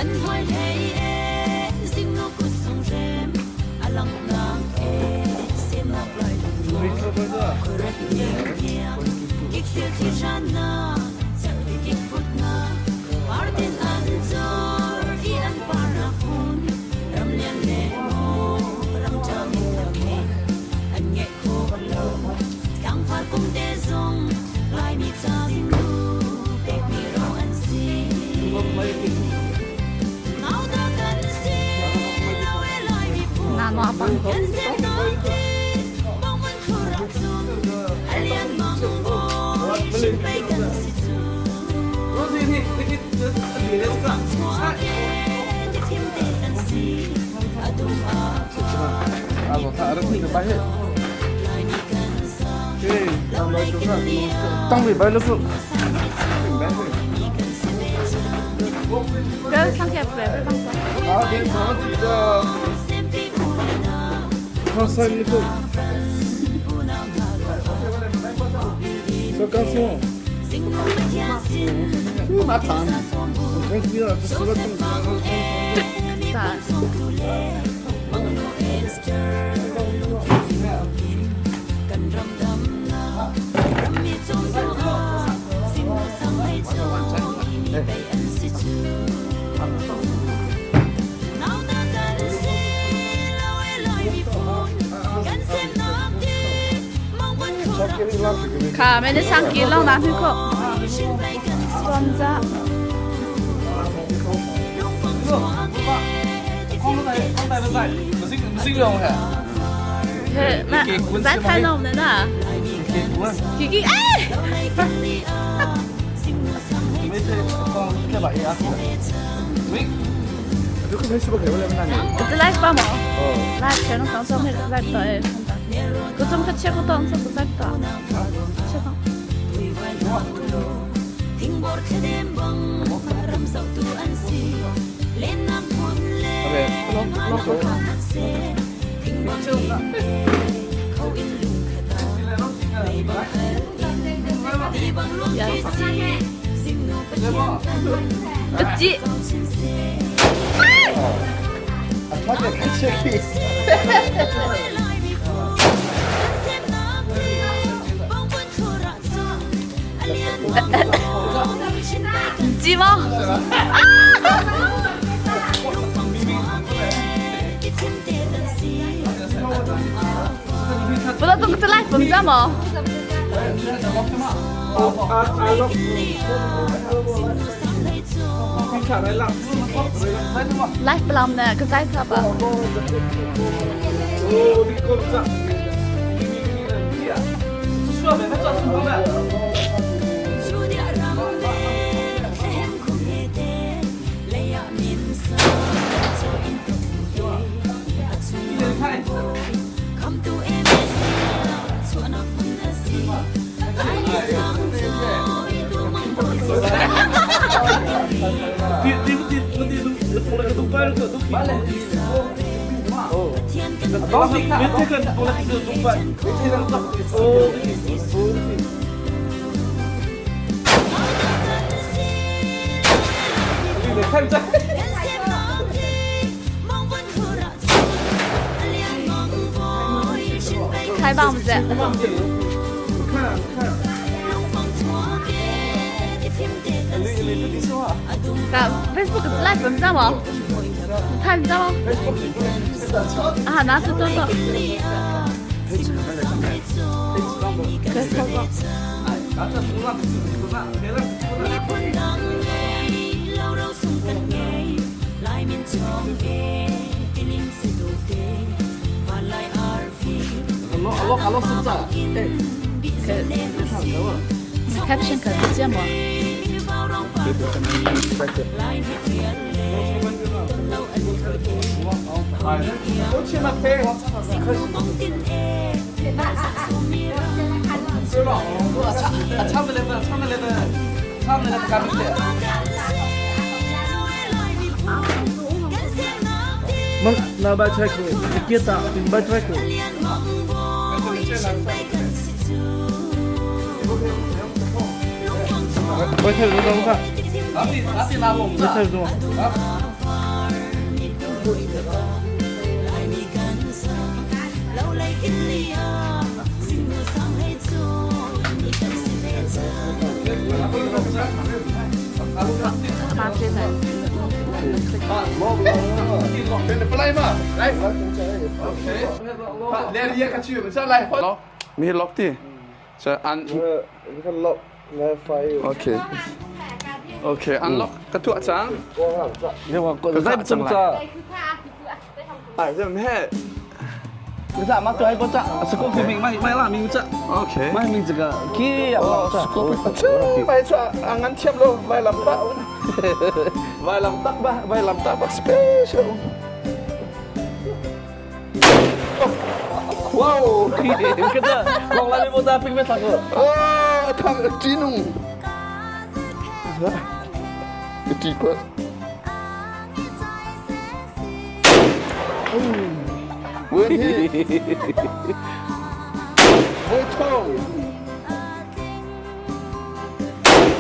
An hmai hlei e zingnu kut sung rem a langhnak e semnak lai khuaret ngiak kik sil thi hran na cerh kik put na partin an cor i an par nak hmun ram lian le maw ram ṭha min thang an ngeih kho lo tlangfar kum te zong Laimi ca zingnu pekmi ro an si. Nauta kan si lo e Laimi phun kan semnak ti bang khura cun a lian mang bawi shin pei kan si cu. Chuak e ti thim te kan si a dum a Kha me na sang ki long na hnu ko. Tuan za. Zai khai nom ne na. Kiki kiki ai. Cái live ba mo. Live cái nó当中那个 live 到哎，个中个切个当中个 live 到，切到。个鸡。鸡吗？不知道怎么来分账吗？来不啷的，可再吃吧。开棒子。看 Facebook live 你知道吗？你看你知道吗？啊，拿出多少？Caption 可能见吗？ Na ba try ko. Kita ba try ko. Ba try ko dong ka. Ba try ko. Mi lock ti. So an Okay. Okay, unlock ka tuah cang. Ka zai cang lai. Ai zem he. 你咋嘛做还不咋？是过去明买买拉明咋？ Okay. 买明这个，给啊！ Vai cho angan thiam lo vai lam ta. Vai lam tak ba, vai lam tak ba special. Wow. 跟着往那边不咋，并没啥个。 Oh, thang tinung. Cái quá. Quên đi. Quên thôi.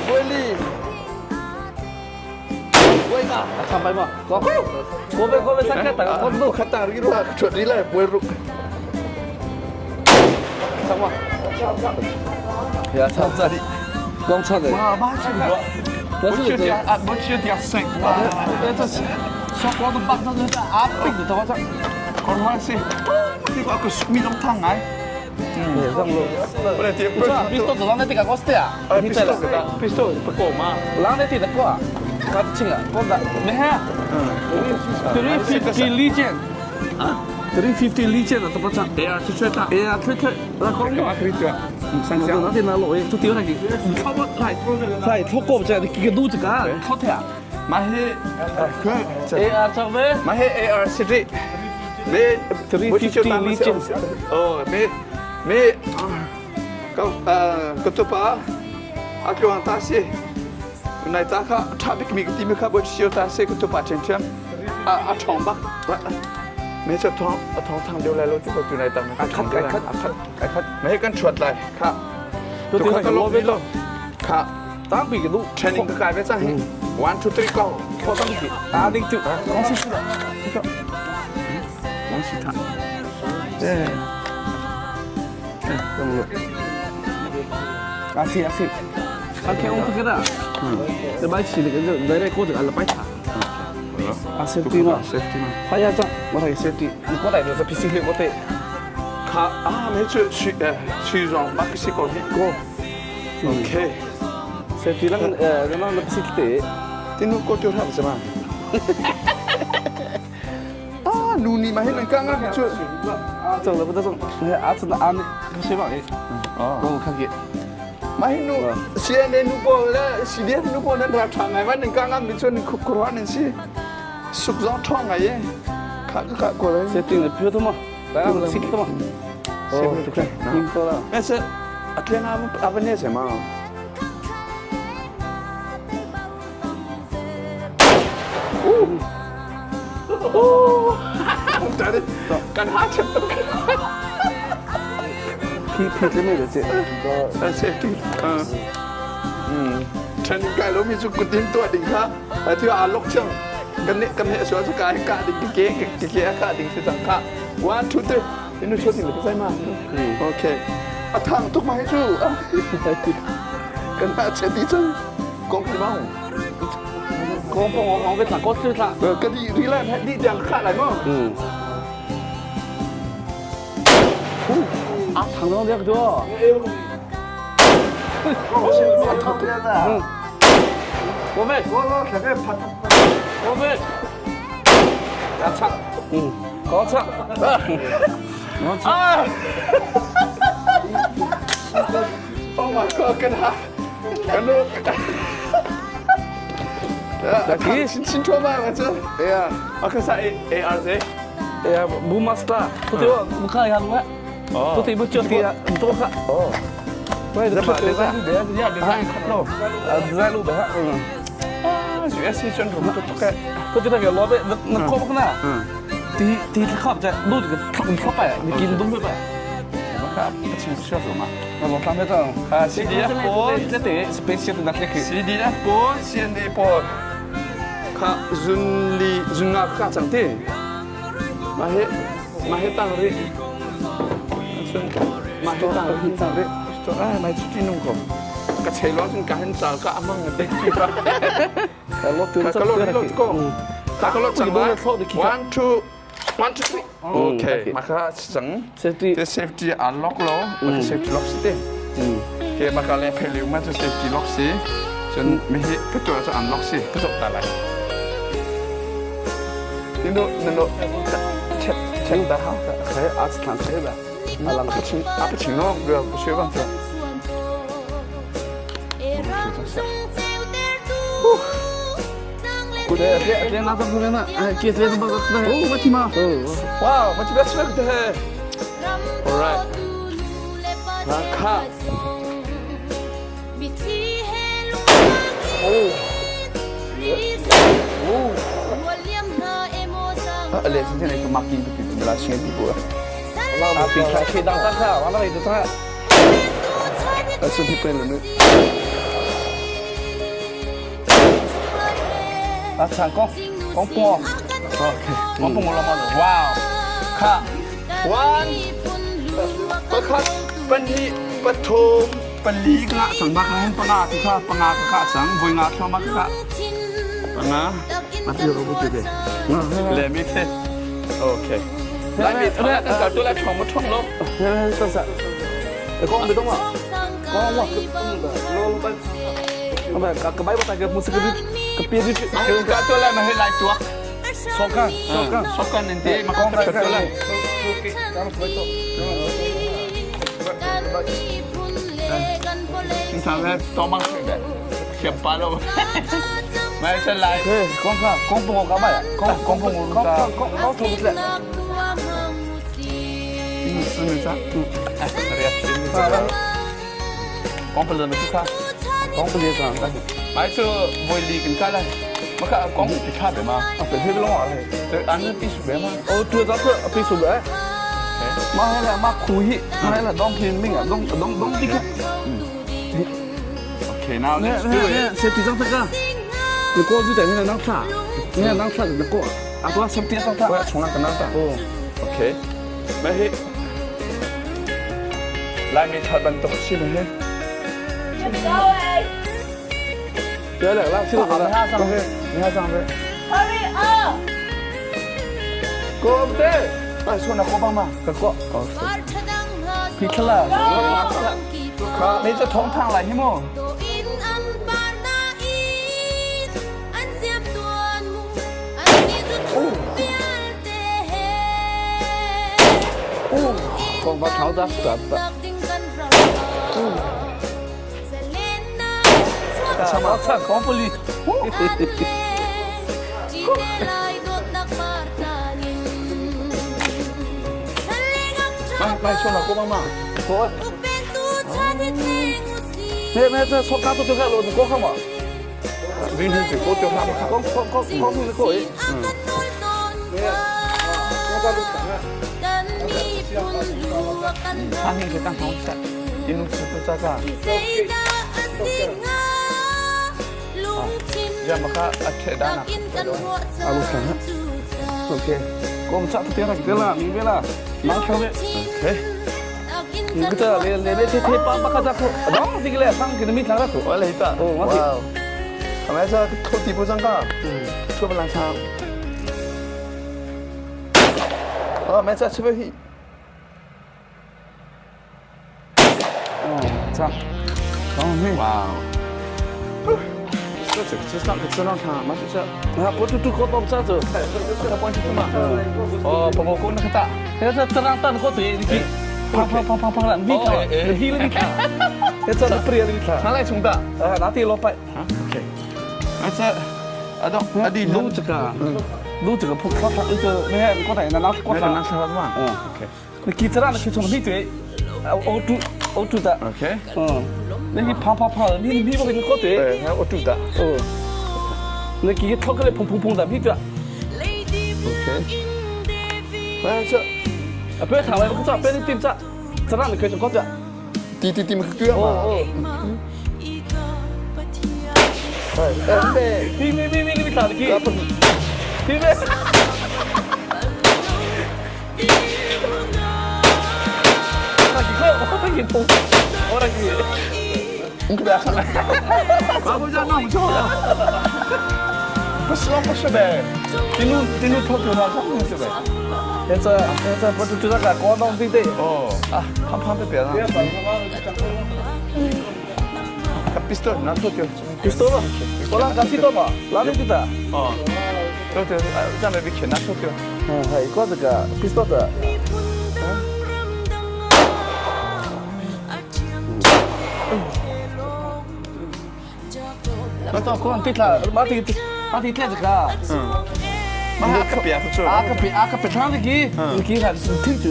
Quên đi. Quên à. 上班嘛，我我们我们上课等我录 Khát ta cái đó chuẩn đi lại quên rụng. 上嘛。呀，上这里，刚唱的。 哇，妈去了。我是这，我去点水。这是小光都帮上这阿病的头发上。 Còn hoa gì? Thì có cái mi long thang ấy. 上路。 我来点。不是，pistol 走到那地方我是啊。 pistol pistol 不够吗？人那地的过，我请啊，我的没啊。350 Legion。啊，350 Legion 的怎么讲？AR 是吹的，AR 吹吹，那讲过。三香。那天那老爷都丢那个，你靠我来，来，他过不去，你给个路子干，靠他。 马黑， AR 怎么？马黑 AR 是这，没350 Legion。哦，没没，个呃个做把，阿个王大些，来打卡，差别咪个地面卡不只有大些个做把真真，啊啊长吧，没错，汤汤汤流来了，这个就来当，啊卡卡卡卡，没跟出来卡，都丢个罗威了，卡，当兵的路， training 个改变上，one two three go，靠当兵，啊零九，王西的，这个，王西塔，对，怎么了？阿西阿西，阿 K 我不给他，这买起那个来来过这个阿摆塔，啊 safety 嘛，safety 嘛，发现这我那个 safety，你过来就是 PC 我对，卡啊没去去呃去让马克西过过，OK。 safety 那个呃那那 PC 对， 丁路过丢他不是吗？啊，努力嘛，那个刚刚就走了不得走，那阿子那阿那不是吧？哦，我看见。 มาให้นูเสียในนูบอลแล้วสีเดียนูบอลนั้นราชางไงวันหนึ่งกลางมีชวนคุกร้อนนั่นสิสุกร้อนท้องไงเย่ขาก็ขากูเลย เซฟตี้的票的嘛，来啊，谁的嘛？谁的对？听到了。但是阿天阿阿不那什么？哦哦，真的，干哈去？皮皮这没得这。 เซฟตี้อืมฉันไก่แล้วมีสุกุตินตัวดิ่งค่ะไอ้ที่อาลกเชียงกันเนี่ยกันเนี่ยสวนสกายกะดิ่งเก๋เก๋กะดิ่งสิสังค่ะ one two three นี่นูชอบสิ่งที่ใช่มาโอเคอ่ะทางทุกมาให้ชูกันมาเช็ดดีจังกองพี่บ้าง กองปององไปถักก็ซื้อถัก เออก็ดีรีแลนด์ดีจังค่ะอะไรมั้ง อืม啊，长长的个多。嗯。我们。我我那个拍。我们。要唱。嗯，高唱。啊。Oh my god กันฮะกันลูก 来，清清楚吗？我这，哎呀，我看啥 A A R Z，哎呀，不 master，不对，我看一下，我，不对，不叫的，多看。哦。Zama design ya design khat lo. Design lu ba. Ah, US 专注都都该。 ก็จะได้เดี๋ยวรอไปนักคบกันนะตีตีที่ขอบจะดูจะทำเข้าไป你กินตุ้มไปไป 我看不清楚什么。 那我上面这啊，CDF 波，这得 special 的那个 CDF 波，CND 波，卡润里润啊卡长的，马黑马黑当的，马黑当的当的，说哎买出去弄个，个车罗是干啥个阿忙的地方， รถตื่น 个罗罗个，他个罗长来，one two one two three，OK，马卡整， safety 这 safety unlock 咯，马克 safety lock 是的。โอเคมาการเลยเพลิวมาจะ safety lock สิจนไม่ให้ก็ตัวจะ unlock สิก็จบตาไหลนี่ดูนั่นดูเช็ดเช็ดตาเขา ใช้อาร์ตทางใช้แบบอลัง 不清啊不清咯，不要不学吧。 กูเรียนเรียนน่าจะพูดนะไอ้เกียรติเรียนมาก็ได้ โอ้มาที่มาว้าวมาที่แบบช่วยกันเถอะ alright ราคา โอ้โอ้ อะไรสิ่งที่ไหนก็มากินไปกินเวลาเชียร์ที่บัว เราปีกเคดังตั้งค่าว่าอะไรจะตั้ง แล้วส่วนที่เป็นเลยนึก 啊，唱讲讲半， โอเค我不我老妈的ว้าวค่ะ one ประคัดปันนี้ปฐมปลีกะสังบักให้ปงาทุกะปงากะสังบุยงาทมักกะปงามาที่เราพูดเดเลมิเทโอเค来米他那个都来闯不闯喽？这是，讲不懂啊，讲我个不个个摆不大个，不是个个别的，个个都来没来做，说干说干说干人家嘛，讲个都来。经常在多忙的，钱包喽，没事来。对，讲看讲不我干嘛呀？讲讲不我讲讲讲头不是？嗯，是没错。哎，对呀，讲不了没错。讲不了啥？买车为你跟下来，我看讲不差的嘛，啊，本身个弄啊嘞。对，俺是必须的嘛。哦，对，咱这必须的。妈来了，妈苦一，妈来了，当拼命啊，当当当这个。 Okay, now 那 let's 那 do it. 先对上这个，你过就等于那啥，你看那啥子过，啊，多先对上它。我要从那个那打。哦， OK，没事。来，没差办东西没事。对了，来，去了，好了，你还上飞，你还上飞。 Hurry up！过不得，哎，说那过帮嘛，个过，皮特了，你这通堂来，行么？ 哦，光把头扎死了。我操，光不理。来来，说那过帮嘛。过。没没这说干都就看路，你过看嘛。明天就过就看嘛。光光光光是过诶。嗯。他那个当红色，因为是不扎个。อย่ามาค่ะอัดเทดานะ 阿鲁看看。OK，我们扎对了，对了，明白了，拿出来。 โอเค 你个这连连那天天帮帮个扎口，啷这个嘞，上给你没拿到口。我来一哦，我哇，他们这头底部上个，出不来唱。哦，没这吃不起。哦，这样。哇哦！这这这上这上看，嘛就是，啊，我就都搞到这走，这关系嘛。哦，不不，那个大，那这这让蛋过嘴，你去，砰砰砰砰砰了，你看，你听了你看，这这不要你看，拿来冲的，啊，拿地老板。 OK，啊这，阿东，阿弟录这个，录这个破破那个，你看过来，那拿过来，拿出来嘛。嗯，OK，你记得让你去从闭嘴，啊，我都。O2 ta. Okay. 那你啪啪啪，你你不给你搞对。哎，O2 ta. 哦。那几个炒过来砰砰砰的，你这。 Okay. 哎，这。啊，不要唱了，不做，不要点这，这让你开始搞这。滴滴滴嘛，对嘛。哦。哎，对。你你你你你唱的去。你咩？那几个，我都给通，我那个。你可别看了。我不讲那不错了。不是不是呗，你弄你弄脱掉他，不是呗？现在现在不是就那个广东对对。哦啊，胖胖的别了。他 pistol 拿脱掉。 pistol 了，我拿个 pistol 嘛，拿对的。哦，对对，这样没被钱拿脱掉。嗯，系嗰这个 pistol 的。那到嗰阵跌啦，马跌马跌跌这个。嗯。马个别不错。啊个别啊个别唱的机，你给他听住，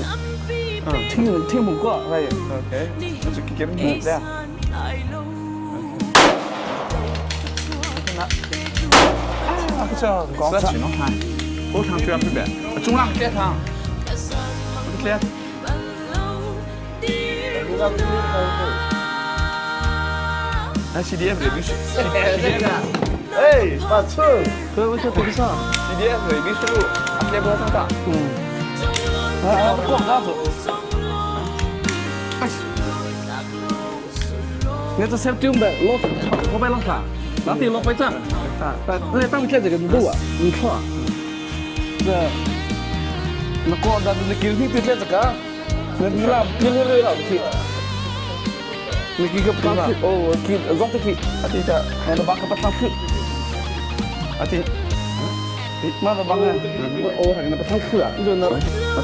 听听不过，哎。OK，那就给你这样。啊，个叫广场，我唱居然不变，中浪开唱，不开。那 CDF 的必须，哎，把错，所以我就对不上。 CDF 的必须录，啊，别不要长大。嗯。啊，广告走。你这先丢呗，老我白老啥？那得老白账。啊，那当天这个路啊，你错。这，那广告那给你对这个，那你那你那那老去。你给个不哦，给绕的去，啊对的，那个把个不上去，啊对，那个把个，哦，还给那不上去啊，你就那，啊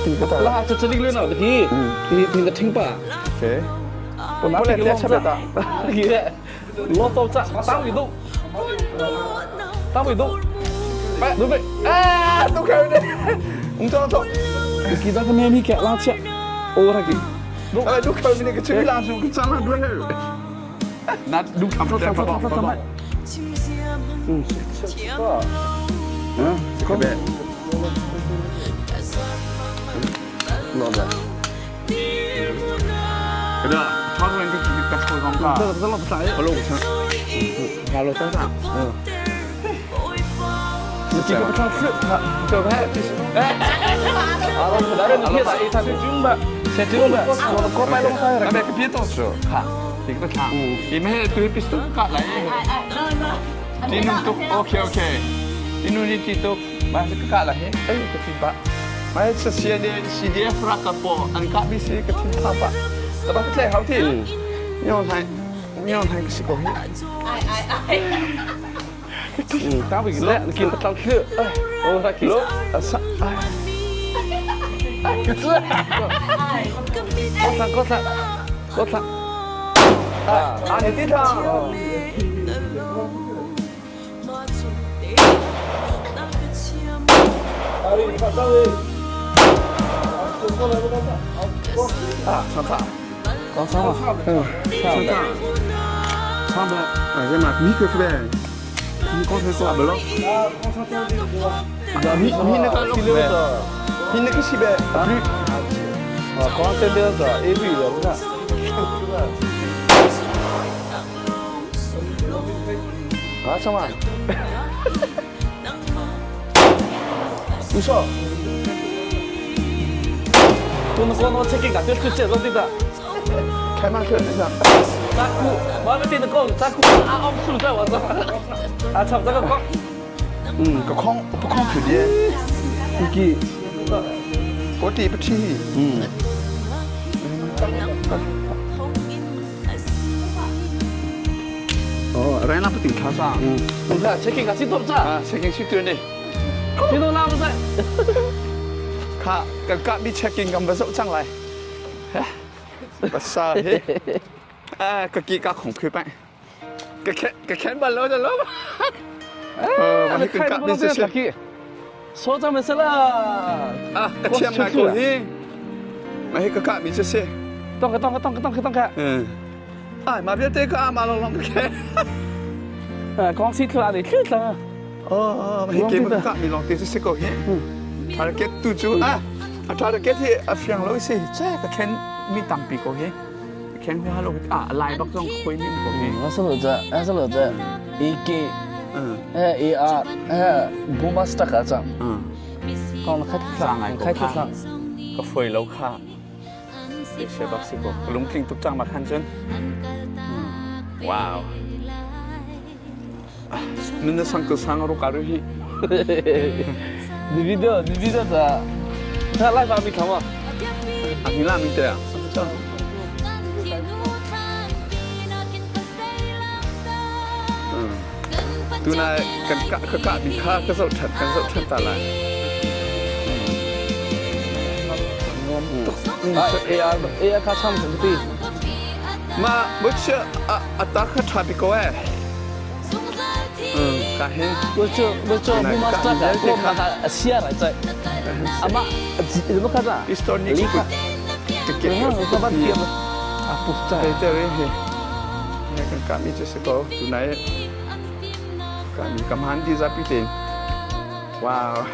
对个的，那这这里个那的去，你你个听吧，对，我拿这个吃不到，你老早这打不动，打不动，哎，对不对？哎，都开的，我们走，你给那个妹妹给拉去，哦，他给。哎，都开那个吹蜡烛，脏了多了。那都看不到，不到，不到。嗯，嗯，这个呗。老的。这个，他说你这个好尴尬。这个这老不啥？好老不成。好老啥啥？嗯。你这个不唱曲，这个就是，哎，啊，老不来了，你别打，他是军吧，先军吧，我的国白龙山。那边个别动手，哈，这个唱，你们对必须干来。ဒီနုတော့ okay okay ဒီနုဒီတော့မာစကလာဟဲအဲ့ကတိပါမာစစီနေ CDF ရကပေါ်အန်ကဘီစီကတိပါပါတပတ်လေဟောက်တီညောင်းထိုင်ညောင်းထိုင်စီကိုဟိ 嗯，打不赢了，你给他当去，哎，我他给 လို့အဆ哎个字，高三高三高三，啊啊你地上。啊，上菜，高三嘛，嗯，上菜，上班，哎呀妈，米可可呗，你刚才说不咯？啊，米米那个呗，米那个是呗，啊，啊，刚才那个 A B 的，你看。啊，什么？你说，我们光拿切给个，就是这种的。开马车，你想？扎裤，我们对着讲扎裤，啊，我们出在我这，啊，差不多个光。嗯，个空不空出的，你给，我对不起。嗯。哦，来那不顶卡上。嗯，你看，切给个，谁都不在。啊，切给谁对呢？谁都拉不在。卡，个卡比切给咁不手上来。不傻嘿，哎，个几个空开板，个看个看不老的老。呃，我个卡比这些。说咱们是了。啊，个天买过嘿，买个卡比这些。Tong ka tong ka tong ka tong ka tong ka. Ai ma vialte ka ama long long ke. Kong si thla le thlu thla. Oh, hi ke ka mi long te si ko hi. Target tu chu a a target hi a fiang lo si che ka khen mi tampi ko hi. Khen hu halo a lai bak zong khoi mi ko hi. Asalo ja asalo ja AK eh AR eh boomaster ka chang. Kong khat Sang ai ko khat kha. kha. Ka foi lo kha. Se bak si ko. Lungtling tuk chang ma khan chun. Wow. Nuna sang ko sang ro karu hi. Ni video ni video ta. Ta lai ba mi thama. A ni la mi te a. Tuna kan ka ka ka mi kha ka zoh that kan zoh that ta lai. AR AR kha cham sang ti. Ma butcher a ta kha tha bi ko eh. Ka hin. Butcher butcher bu master ka ko ma ka sia rai chai. Ama ma kha da. Pistol ni ku. Ke ke ka ba tiam. A pu chai. Te te he. Ne kan ka mi che se ko tunai ka mi kam han di za pi ten. Wow.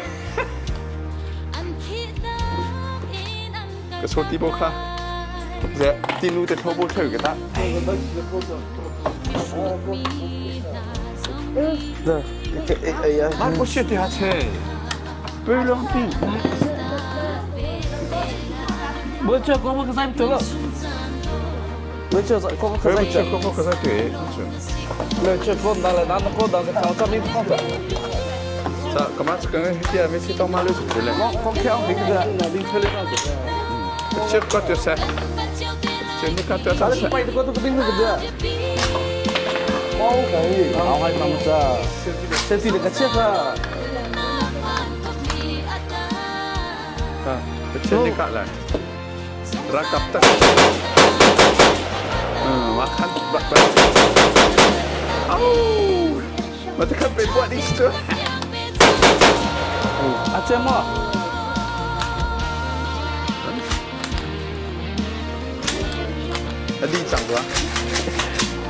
Ka so ti bo kha. Ze ti nu te tho bo theu ke ta. Ma ko she ti ha che. Pui long pi. Bữa chưa có một cái danh tướng Bữa chưa có một cái danh chưa có một cái danh tướng. Bữa chưa có là nó có là cái cho mình không được. 这干嘛这个啲咩事当马都做咧？我我看你个你出来那个。这个就是，这你看这啥？是摆的个这个冰个这。我可以，好还忙着，这地那个切个。啊，这你看来，rakap tak. Makan bak bak. Au! Mata kan pe buat di situ. 阿姐么？你长多？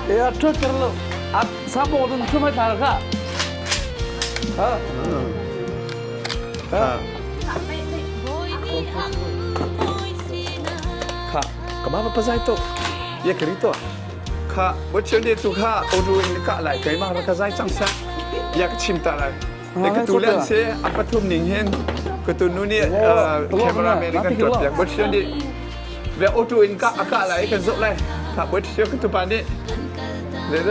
哎呀，这这了，啊，啥包子你出来打个？啊？啊。Kha, kemana pasal itu? Ya kerito. Kha, bocil dia tu kha, odu ini kak lai, kai mah raka zai chang sa. Ya kecim tak lai. 你个ตูเล่นเสียอัปทุมหนิงเห็น个ตูนู้นี่เอ่อ cameraman กันตรวจอยากบดเชียวนี่เวอตูอินกะอากาศไหลกันสุดเลยถ้าบดเชียวก็ตุปานี่เดี๋ยว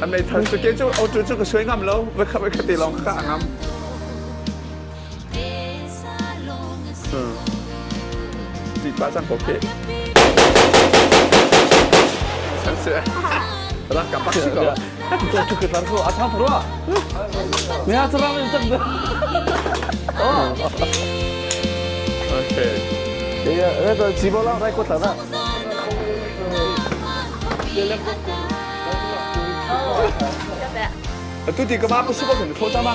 อันไหนทันสุเกจูเอาตัวจุกสวยงามแล้วเวขับเวคติลองข้างามตีป้าจังโอเคฉันเสียรักกับปักสิก่อน 这个咱说啊，差不多。你看这上面挣的。哦。 โอเค。哎呀，那个直播让来过头了。 tu ti ka ma pa suba kan tho ta ma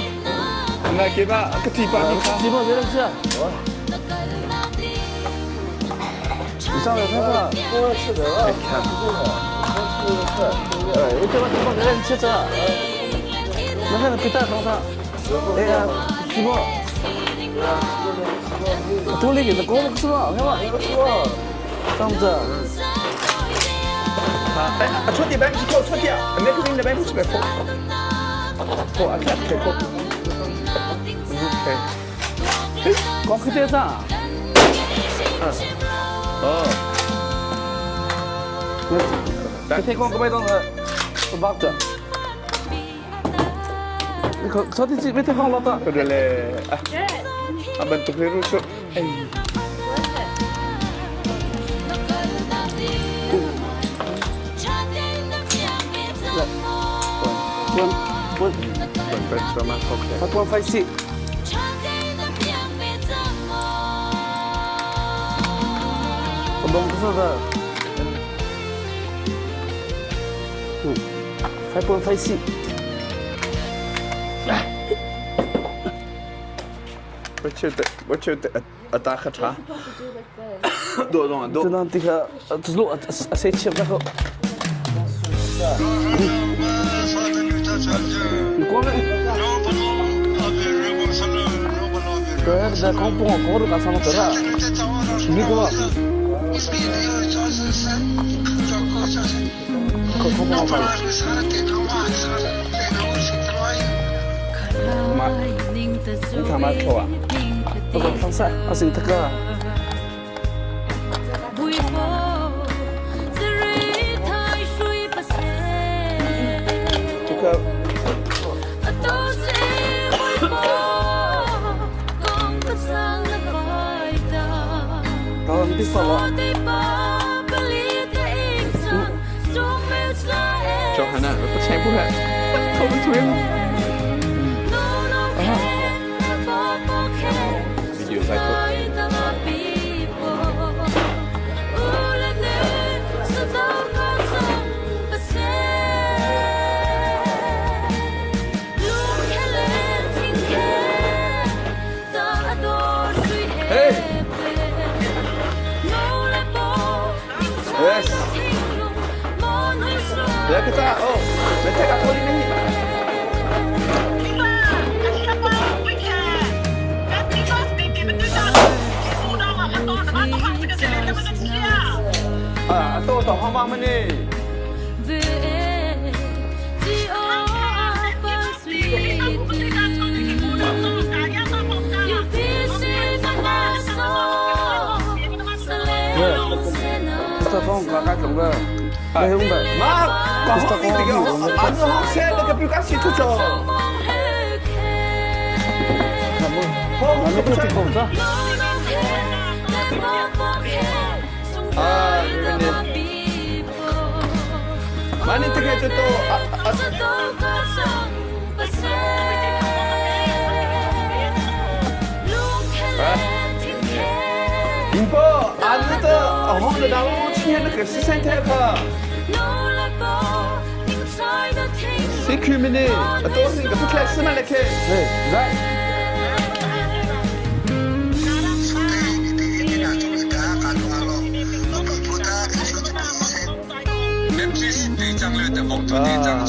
na ke ba ka ti pa ni ka 直播别人吃。你上来看看，多吃点啊，看不够了，多吃点哎，我这把直播别人吃着，那还能给大头他？哎呀，直播。多来给他搞个吃吧，看吧，这样子。 哎，出点白不是扣，出点，那个人的白不是白扣，扣啊，看扣。OK。光去点啥？哦。 这天光个白当的，不巴子。你可昨天没天光老大。 对嘞，啊，啊，bentuk ni rusuk. Eh. 滚滚滚滚sama oke. 他光分析。我弄不是的。嗯，还不分析。 Baca tak, baca tak. Ata kha ṭha. Dawh zong ah dawh. Cunan ti kha lu a se chiam dah ko. Da kong pong ko ru ka sama tara. Ni ko. Ko ko ko ka. Ma. Ni tha ma thlo ah. Ko ko thang sa asin thaka. Cuka Tahan ti sala. Johanna, pathian pu he. Thong thuim. Video sai tu. Hey. Yes. Ya kita oh, nanti kat poli ni. Ah, to to homa mani. Mr. Kong ka ka tlong ba. Ba hung ba. Ma, có hong thì cái ăn hong xe nó cái biểu cá xịt thôi cho. Hong nó cũng chỉ còn sao. Ah, ini. Mana tu kerja tu? Impo, ăn nó hong nó đau chi nó cái sinh thế ka. CQ mini, tôi xin cái class mà lại cái. Hey, right. Ah.